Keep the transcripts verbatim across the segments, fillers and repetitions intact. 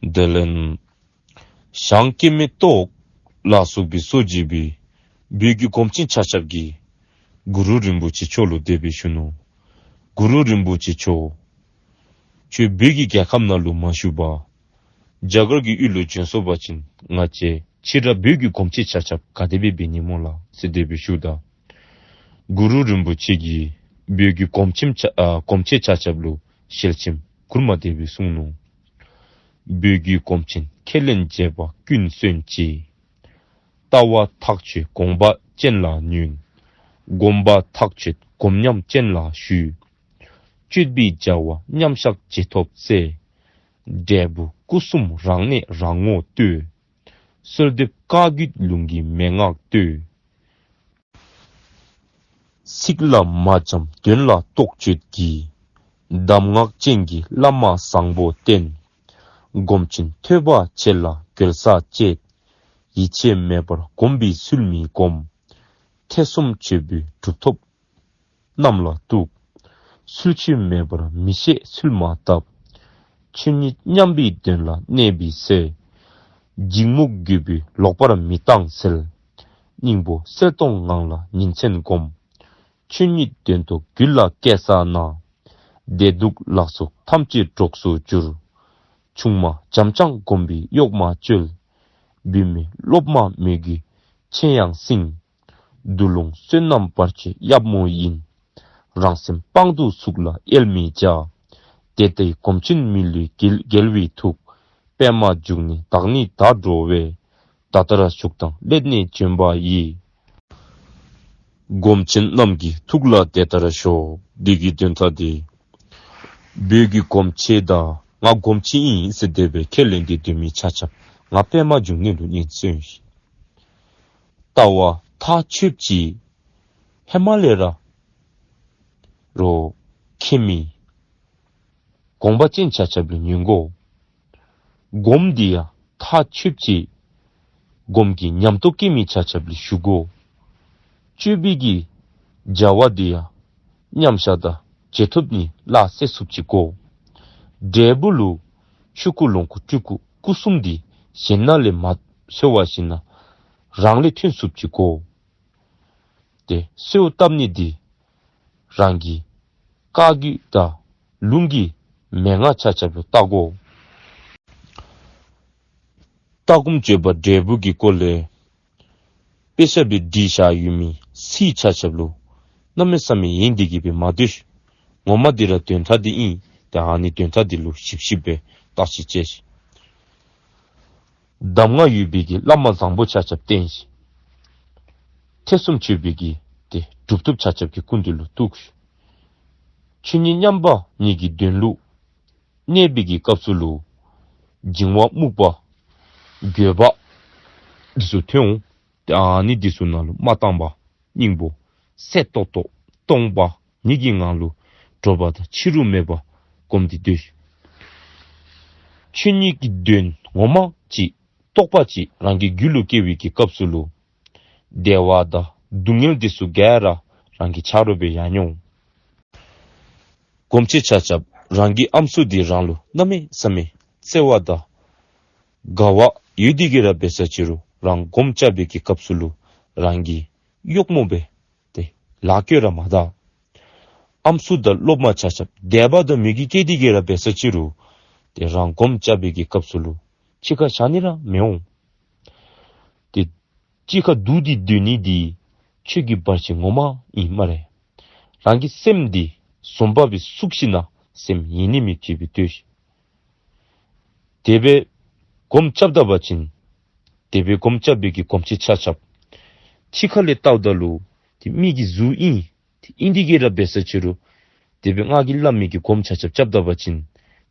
དེ་ལས་ཞང་སྐྱེ་མེད་ཏོག་ལ་སོགས་པའི་སོ་བགྱིས་པའི་བོད་ཀྱི་སྒོམ་ཆེན་ཆ་ཁྱབ་ཀྱིས་གུ་རུ་རིན་པོ་ཆེ་མཆོག་ལུ་དེ་སྦེ་ཞུ་ནུག། གུ་རུ་རིན་པོ་ཆེ་མཆོག། ཁྱོད་བོད་ཀྱི་རྒྱལ་ཁམས་ནང་ལུ་མ་བཞུགས་པར་རྒྱ་གར་གྱི་ཡུལ་ལུ་བྱོན་སོང་པ་ཅིན་ང་བཅས་ཕྱི་རབས་བོད་ཀྱི་སྒོམ་ཆེན་ཆ་ཁྱབ་ག་དེ་སྦེ་འབད་ནི་སྨོ་ལགས་ཟེར་དེ་སྦེ་ཞུཝ་ད། གུ་རུ་རིན་པོ་ཆེ་གིས་བོད་ཀྱི་སྒོམ་ཆེན་ཆ་ཨ་སྒོམ་ཆེན་ཆ་ཁྱབ་ལུ་ཞལ་ཆེམས་མགུར་མ་དེ་སྦེ་གསུངས་ནུག། བོད་ཀྱི་སྒོམ་ཆེན་ཁས་ལེན་བྱེད་པ་ཀུན་གསོན་ཅིག། ལྟ་བ་ཐག་ཆོད་དགོངས་པ་ཅན་ལ་ཉོན། དགོངས་པ་ཐག་ཆོད་སྒོམ་ཉམས་ཅན་ལ་ཞུ། སྤྱོད་པའི་བྱ་བ་མཉམ་བཞག་བྱེད་ཐོབ་ཚེ། འབྲས་བུ་སྐུ་གསུམ་རང་གནས་རང་ངོ་ལྟོས། གསོལ་འདེབས་བཀའ་བརྒྱུད་ལུང་གི་མན་ངག་ལྟོས། ཚིག་ལ་མ་འབྱམས་དོན་ལ་རྟོག་དཔྱོད་ཀྱི། གདམས་ངག་ཅན་གྱི་བླ་མ་བཟང་པོ་བསྟེན། སྒོམ་ཆེན་ཐོས་པ་ཆེ་ལ་གོལ་ས་བཅད། ཡིད་ཆེས་མེད་པར་སྒོམ་པའི་ཚུལ་མི་སྒོམ། ཐེ་ཚོམ་ཆེ་བའི་གྲུབ་ཐོབ་རྣམས་ལ་གཏུག། ཚུལ་འཆོས་མེད་པར་མི་ཤེས་ཚུལ་མ་བཏབ། ཆོས་ཉིད་མཉམ་པའི་དོན་ལ་གནས་པའི་ཚེ། འཇིགས་མུག་རྒུད་པའི་ལོག་པར་མི་བཏང་འཚལ། སྙིང་པོ་གསལ་སྟོང་ངང་ལ་ཉིན་མཚན་བསྒོམ། ཆོས་ཉིད་དོན་རྟོགས་རྒྱུད་ལ་སྐྱེས་ས་ན། བདེ་སྡུག་ལག་སོགས་ཐམས་ཅད་གྲོགས་སུ་འགྱུར། ཆུང་མ་བྱམས་སྦྱངས་སྒོམ་པའི་གཡོག་མ་བཅོལ། བུད་མེད་སློབ་མ་མོས་གུས་མཁྱེན་ཡང་སྲིང་། འདུ་ལོང་བསོད་ནམས་བར་ཆད་ཡབ་མོ་ཡིན། རང་སེམས་དཔང་དུ་ཚུགས་ལ་གཡེལ་མི་བྱ། དེ་ལྟའི་སྒོམ་ཆེན་མི་ལུས་རྒྱལ་རྒྱལ་བའི་ཐུགས། པདྨ་འབྱུང་གནས་བདག་ནི་ད་འགྲོ་བས། ད་ལྟར་བཞུགས་དང་སླད་ནས་བྱོན་པ་ཡི། སྒོམ་ཆེན་རྣམས་ཀྱི་ཐུགས་ལ་དེ་ལྟར་ཞོག། འདི་གི་དོན་དག་འདི་བོད་ཀྱི་སྒོམ་ཆེན་དང་ང་སྒོམ་ཆེན་ཨིན་ཟེར་དེ་སྦེ་ཁས་ལེན་ཏེ་སྡོད་མི་ཆ་ཁྱབ་ང་པདྨ་འབྱུང་གནས་ལུ་སྙན་གསན་ཤིག། ལྟ་བ་ཐག་ཆོད་ཅིག། ཧེ་མ་ལས་ར་རོགས་མཁྱེན་མི་དགོངས་པ་ཅན་ཆ་ཁྱབ་ལུ་ཉན་དགོ། སྒོམ་འདི་ཡང་ཐག་ཆོད་ཅིག། སྒོམ་གྱི་ཉམས་རྟོགས་སྐྱེ་མི་ཆ་ཁྱབ་ལུ་ཞུ་དགོ། སྤྱོད་པའི་གི་བྱ་བ་འདི་ཡང་མཉམ་བཞག་དང་རྗེས་ཐོབ་གཉིས་ལ་སེལ་ཚུགསཔ་ཅིག་དགོ། འབྲས་བུ་ལུ་ཆོས་སྐུ་ལོངས་སྐུ་སྤྲུལ་སྐུ་སྐུ་གསུམ་འདི་གཞན་ལས་མ་གསོལ་བ་ཞིན་ན་རང་ལས་ཐོན་ཚུགསཔ་ཅིག་དགོ། ཏེ་གསོལཝ་བཏབ་ནི་འདི་རང་གི་བཀའ་བརྒྱུད་དང་ལུང་གི་མན་ངག་ཆ་ཁྱབ་ལུ་བལྟ་དགོ། ལྟ་སྒོམ་སྤྱོད་པ་འབྲས་བུ་གི་སྐོར་ལས་དཔེ་ཆ་སྦེ་བྲིས་བཞག་ཡོད་མི་ཚིག་ཆ་ཁྱབ་ལུ་གནམ་མེད་ས་མེད་ཡེངས་ཏེ་གི་སྦེ་མ་སྡོད་ཤིག། ངོ་མ་འདི་ར་དོན་དག་འདི་ཨིན། ཏེ་ཨ་ནི་དོན་དག་འདི་ལུ་ཞིབ་ཞིབ་སྦེ་བརྟག་ཞིབ་དཔྱད་ཤིག། གདམས་ངག་ཡོད་པའི་གི་བླ་མ་བཟང་པོ་ཆ་ཁྱབ་བསྟེན་ཤིག། ཐེ་ཚོམ་ཆེ་བའི་གི་ཏེ་གྲུབ་ཐོབ་ཆ་ཁྱབ་ཀྱི་སྐུ་མདུན་ལུ་གཏུགས་ཤིག། ཆོས་ཉིད་མཉམ་པ་ཉིད་ཀྱི་དོན་ལུ་གནས་པའི་གི་སྐབས་སུ་ལུ་འཇིང་བ་རྨུགས་པ་འགྱོད་པ་འདི་ཚུ་ཐོན་འོང་། ཏེ་ཨ་ནི་འདི་ཚུ་ནང་ལུ་མ་བཏང་པར་སྙིང་པོ་གསལ་ཏོག་ཏོ་སྟོང་པ་ཉིད་ཀྱི་ངང་ལུ་དྲོ་པ་དང་ཕྱི་རུ་མེད་པར་སྒོམ་སྟེ་སྡོད་ཤིག། ཆོས་ཉིད་ཀྱི་དོན་ངོ་མ་ཅིག་རྟོགས་པ་ཅིག་རང་གི་རྒྱུད་ལུ་སྐྱེ་བའི་གི་སྐབས་སུ་ལུ་བདེ་བ་དང་སྡུག་བསྔལ་འདི་ཚུ་ག་ར་རང་གི་ཆ་རོགས་སྦེ་ཡར་འོང་། སྒོམ་ཆེན་ཆ་ཁྱབ་རང་གི་ཨམ་སྲུ་འདི་རང་ལུ་གནམ་མེད་ས་མེད་བརྩེ་བ་དང་དགའ་བ་ཡོད་དེ་གི་ར་འབད་ས་ཅི་རུང་རང་སྒོམ་རྐྱབ་པའི་གི་སྐབས་སུ་ལུ་རང་གི་གཡོགམོ་སྦེ་ཏེ་ལཱ་བཀོད་ར་མ་ད། ཨམ་སྲུ་དང་སློབ་མ་ཆ་ཁྱབ་དད་པ་དང་མོས་གུས་སྐྱེས་ཏེ་གི་ར་འབད་ས་ཅི་རུང་ཏེ་རང་སྒོམ་རྐྱབ་པའི་གི་སྐབས་སུ་ལུ་ཕྱི་ཁར་བཞག་ནི་ར་མི་འོང་། ཏེ་ཕྱི་ཁར་བསྡུ་སྟེ་སྡོད་ནི་འདི་ཆོས་ཀྱི་བར་ཆད་ངོ་མ་ཨིན་སྨ་རེ། རང་གི་སེམས་འདི་བཟོད་པ་སྦེ་བཙུགས་ཞིན་ན་སེམས་ཡེངས་ནི་མེདཔ་ཅིག་སྦེ་སྡོད་ཤིག། དེ་སྦེ་སྒོམ་རྐྱབ་ད་པ་ཅིན་དེ་སྦེ་སྒོམ་རྐྱབ་པའི་གི་སྒོམ་ཆེན་ཆ་ཁྱབ་ཕྱི་ཁ་ལས་བལྟཝ་ད་ལུ་ཏེ་མི་གི་གཟུགས་ཨིན། ཏེ་ཨིན་དེ་གི་ར་འབད་ས་ཅི་རུང་དེ་སྦེ་ང་གིས་སླབ་མི་གི་སྒོམ་ཆ་ཁྱབ་རྐྱབ་ད་པ་ཅིན་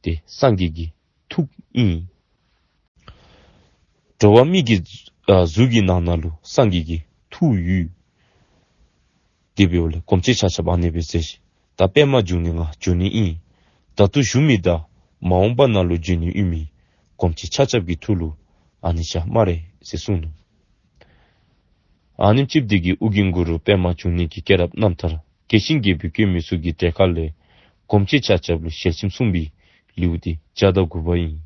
ཏེ་སངས་རྒྱས་ཀྱི་ཐུགས་ཨིན། འགྲོ་བ་མི་གི་ཨ་གཟུགས་ཀྱི་ནང་ན་ལུ་སངས་རྒྱས་ཀྱི་ཐུགས་ཡོད། དེ་འབདཝ་ལས་སྒོམ་ཆེན་ཆ་ཁྱབ་ཨ་ནི་སྦེ་མཛད་ཤིག། ད་པདྨ་འབྱུང་གནས་ང་འགྱོ་ནི་ཨིན། ད་ལྟོ་བཞུགས་མི་དང་མ་འོངས་པ་ནང་ལུ་འབྱོན་ནི་ཨིན་མི་སྒོམ་ཆེན་ཆ་ཁྱབ་ཀྱི་ཐུགས་ལུ་ཨ་ནི་བཞག་སྨ་རེ་ཟེར་གསུངས་ནུག། ཨ་ནེམ་ཅིག་འདི་གིས་ཨོ་རྒྱན་གུ་རུ་པདྨ་འབྱུང་གནས་ཀྱི་སྐྱེས་རབས་རྣམ་ཐར་རྒྱས་ཤིང་རྒྱས་པའི་སྐྱེས་མི་ཚུ་གི་གྲས་ཁ་ལས་སྒོམ་ཆེན་ཆ་ཁྱབ་ལུ་ཞལ་ཆེམས་གསུངས་པའི་ལེའུ་སྟེ་བརྒྱ་དང་དགུ་པ་ཨིན།